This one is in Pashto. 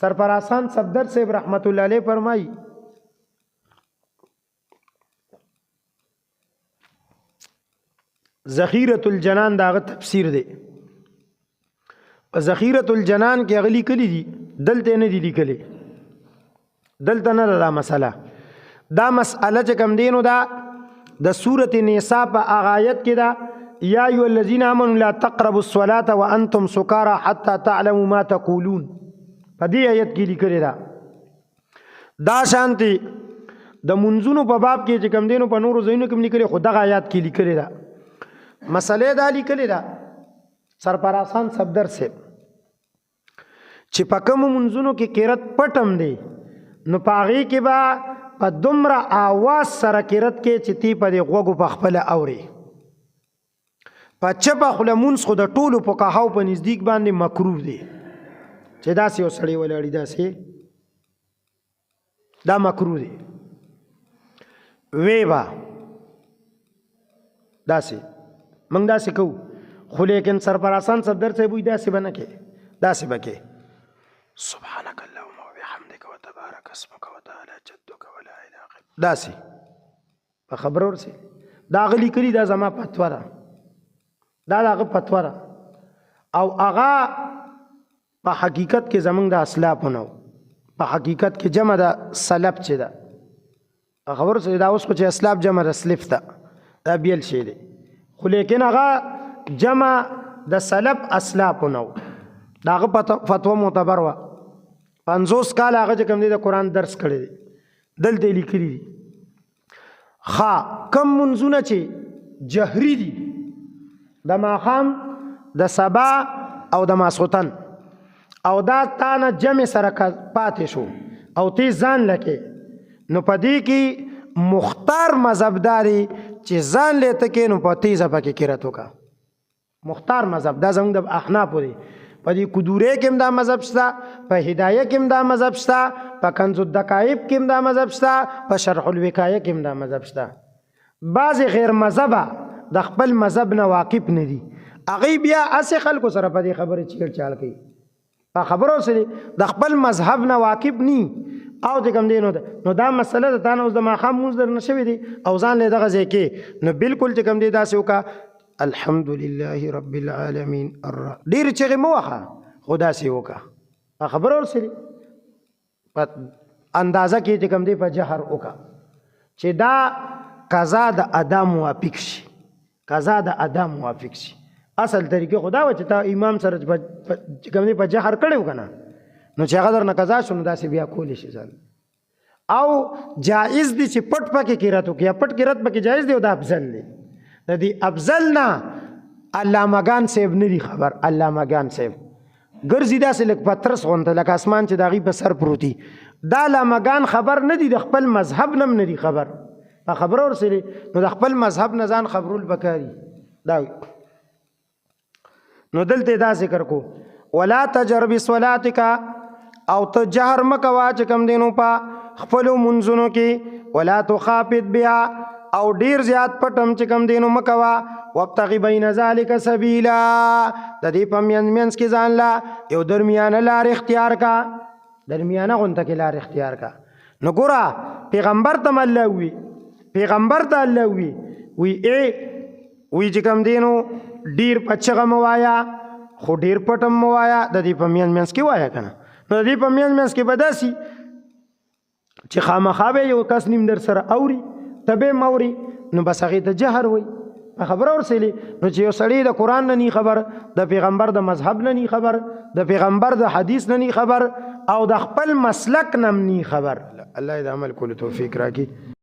سرفراسان صفدر صاحب رحمت الله علیه فرمایي، ذخیرة الجنان داغه تفسیر دی. په ذخیرة الجنان کې هغه لیکلي دي، دلته نه دي لیکلي، دلته نه دا مسله. دا مسئله چې کوم دینو دا د سورة نساء په آیت کې ده، یا ایها الذین آمنوا لا تقربوا الصلاة وانتم سکارى حتى تعلموا ما تقولون. په دې آیت کې لیکلي ده. دا شانتي د منځونو په باب کې چې کم دینو په نورو ځایونو کې لیکلي، خو دغه آیات کې لیکلي ده. مسئله دا لیکلي ده سرپراسان صفدر صاحب چې په کوم منځونو کې قرت پټم دی، نو په هغې کې به په دومره آواز سره قرت کې چې تی په دې غوږو په خپله اوري. په چپه خوله مونځ خو د ټولو فقهاو په نزدیک باندې مکروه دی، چې داسې یو سړی ولاړي داسې، دا مکروه دی. وی با داسې موږ داسې کوو، خو لیکن سرپراسان صفدر صاحب وایي داسې به نه کې، داسې به کې سبحانك اللهم وبحمدك وتبارك اسمك وتعالى جدك ولا اله غيرك، داسې په خبره ورسې. دا هغه لیکلي، دا زما فتوا ده، دا د هغه فتوا ده. او هغه په حقیقت کې زمونږ د اسلافو نه، په حقیقت کې جمع ده سلف چې ده، خبر ورسې. دا اوس خو چې اسلاف جمع ده سلف ده، دا بیل شی دی، خو لیکن هغه جمع د سلف اسلافو نه، د هغه فتوا معتبر وه. 50 کاله هغه چې کوم دی د قرآن درس کړی دی، دلته یې لیکلي دي. خا کم منځونه چې جهري دي، د ماښام، د سبا او د ماسخوتن، او دا تانه جمع سره پاتې شو او تی ځان لکه، نو په دې کې مختار مذهب داري چې ځان له تکې نو په تیزه پکې قرت وکړه. مختار مذهب دا زموږ د احنافو دی. په دې کدورې کې هم دا مذهب شته، په هدایه کې هم دا مذهب شته، په کنز الدقایب کې هم دا مذهب شته، په شرح الوقایه کې هم دا مذهب شته. بعضې غیر مذهبه د خپل مذهب نه واقف نه دي، هغوی بیا هسې خلکو سره په دې خبرې چیړ چاړ کوي. په خبرو سره د خپل مذهب نه واقف نی او چې کوم دی نو دا مسله د تانه اوس د ماښام مونځ درنه شوی دی او ځان له دغه ځای کې نو بالکل چې کوم دی داسې وکړه، الحمد لله رب العالمین، ډېرې چغې مه وهه خو داسې وکړه. په خبره ورسېدې، په اندازه کې چې کوم دی په جهر وکړه چې دا قضا د ادا موافق شي، قضا د ادا موافق شي. اصل طریقې خدا و چې تا امام سره چې کوم دی په جهر کړی و که نه، نو چې هغه درنه قضا شو نو داسې بیا کولی شي ځان. او جائز دی چې پټ پکې قرات وکړي، یا پټ قرات پکې جائز دی او دا افضل دی. د دې افضل نه علامهګان صاحب نه دی خبر. علامهګان صاحب ګرځي داسې لږ په ترس غونته لکه اسمان چې د هغوی په سر پروت دي. دا علامهګان خبر نه دي، د خپل مذهب نه هم نه دي خبر. په خبره ورسېدې، نو د خپل مذهب نه ځان خبرول پکار دي. دا نو دلته دا ذکر کو، ولا تجر بصلاتک، او ته جهر مه کوه چې کوم دی نو په خپلو منځونو کې، ولا تخافت بها، او ډیر زیات پټم چې کوم دی نو مه کوه، وابتغ بین ذلک سبیلا، د دې په منځ منځ کې ځان لا یو درمیانه لار اختیار کا، درمیانه غونته کې لار اختیار کا. نو ګوره پیغمبر ته الله وی، پیغمبر ته الله وی، وی ای وی چې کوم دی نو ډیر په چغه مه وایه، خو ډیر پټم مه وایه، د دې په منځ منځ کې وایه که نه. نو د دې په منځ منځ کې به داسې چې خامخا به یو کس نیم در سره اوري، ته به هم اوري، نو بس هغې ته جهر وایي. په خبره ورسېدې. نو چې یو سړی د قرآن نه نی خبر، د پیغمبر د مذهب نه نی خبر، د پیغمبر د حدیث نه نی خبر، او د خپل مسلک نه هم نی خبر، الله دې د عمل کولو توفیق راکړي.